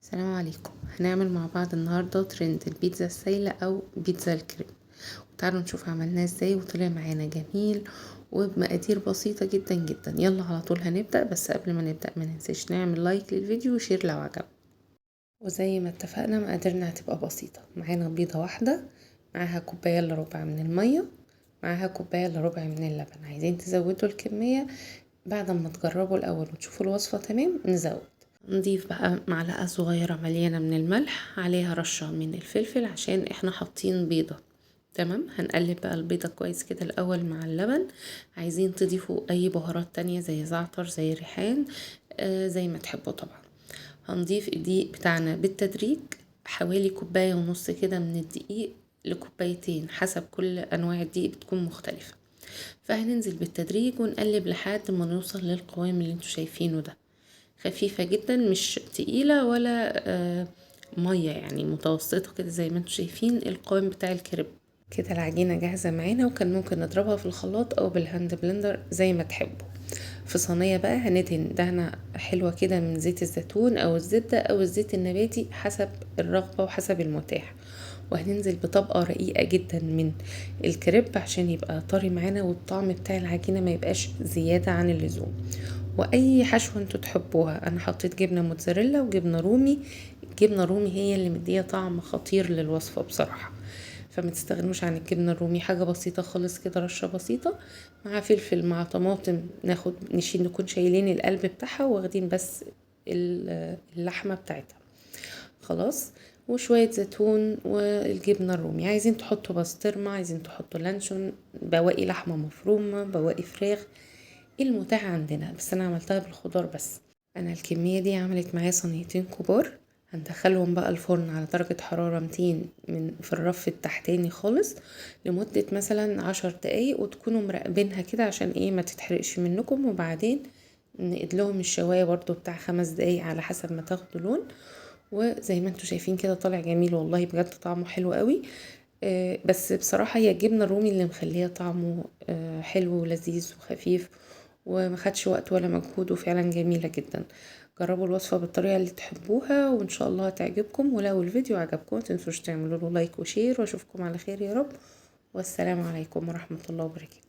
السلام عليكم. هنعمل مع بعض النهاردة ترند البيتزا السايلة او بيتزا الكريب. تعالوا نشوف عملناه ازاي وطلع معانا جميل وبمقادير بسيطة جدا جدا. يلا على طول هنبدأ، بس قبل ما نبدأ ما ننساش نعمل like للفيديو و share لو عجبك. وزي ما اتفقنا مقاديرنا هتبقى بسيطة، معانا بيضة واحدة، معاها كوباية الا ربع من المية، معاها كوباية الا ربع من اللبن. عايزين تزودوا الكمية بعد ما تجربوا الأول وتشوفوا الوصفة تمام نزود. نضيف بقى معلقة صغيرة مليانة من الملح، عليها رشة من الفلفل عشان احنا حاطين بيضة. تمام، هنقلب بقى البيضة كويس كده الأول مع اللبن. عايزين تضيفوا أي بهارات تانية زي زعتر زي ريحان، زي ما تحبوا طبعا. هنضيف الدقيق بتاعنا بالتدريج، حوالي كوباية ونص كده من الدقيق لكوبايتين حسب كل أنواع الدقيق بتكون مختلفة. فهننزل بالتدريج ونقلب لحد ما نوصل للقوام اللي انتوا شايفينه ده. خفيفة جدا، مش تقيلة ولا مية، يعني متوسطة كده زي ما انتوا شايفين القوام بتاع الكريب كده. العجينة جاهزة معانا، وكان ممكن نضربها في الخلاط او بال hand blender زي ما تحبوا. في صينية بقى هندهن دهنة حلوة كده من زيت الزيتون او الزبدة او الزيت النباتي حسب الرغبة وحسب المتاح، وهننزل بطبقة رقيقة جدا من الكريب عشان يبقى طري معانا والطعم بتاع العجينة ما يبقاش زيادة عن اللزوم. واي حشوة انتوا تحبوها، انا حطيت جبنة موتزاريلا وجبنة رومي. الجبنة الرومي هي اللي مدية طعم خطير للوصفة بصراحة، فما تستغنوش عن الجبنة الرومي. حاجة بسيطة خالص كده، رشة بسيطة مع فلفل مع طماطم، نشيل نكون شايلين القلب بتاعها واخدين بس اللحمة بتاعتها خلاص، وشوية زيتون والجبنة الرومي. عايزين تحطوا بسطرمة، عايزين تحطوا لانشون، بواقي لحمة مفرومة، بواقي فراخ، المتاح عندنا، بس انا عملتها بالخضار بس. انا الكمية دي عملت معايا صينيتين كبار. هندخلهم بقى الفرن على درجة حرارة 200 من في الرف التحتاني خالص لمدة مثلا 10 دقايق، وتكونوا مراقبينها كده عشان ما تتحرقش منكم. وبعدين نقد لهم الشواية برضو بتاع 5 دقايق على حسب ما تاخدوا لون. وزي ما انتوا شايفين كده طالع جميل والله، بجد طعمه حلو قوي. بس بصراحة هي الجبنة الرومي اللي مخليها طعمه حلو ولذيذ وخفيف، وما خدش وقت ولا مجهود، وفعلا جميلة جدا. جربوا الوصفة بالطريقة اللي تحبوها وإن شاء الله هتعجبكم. ولو الفيديو عجبكم ما تنسوش تعملوا له like و share، واشوفكم على خير يا رب. والسلام عليكم ورحمة الله وبركاته.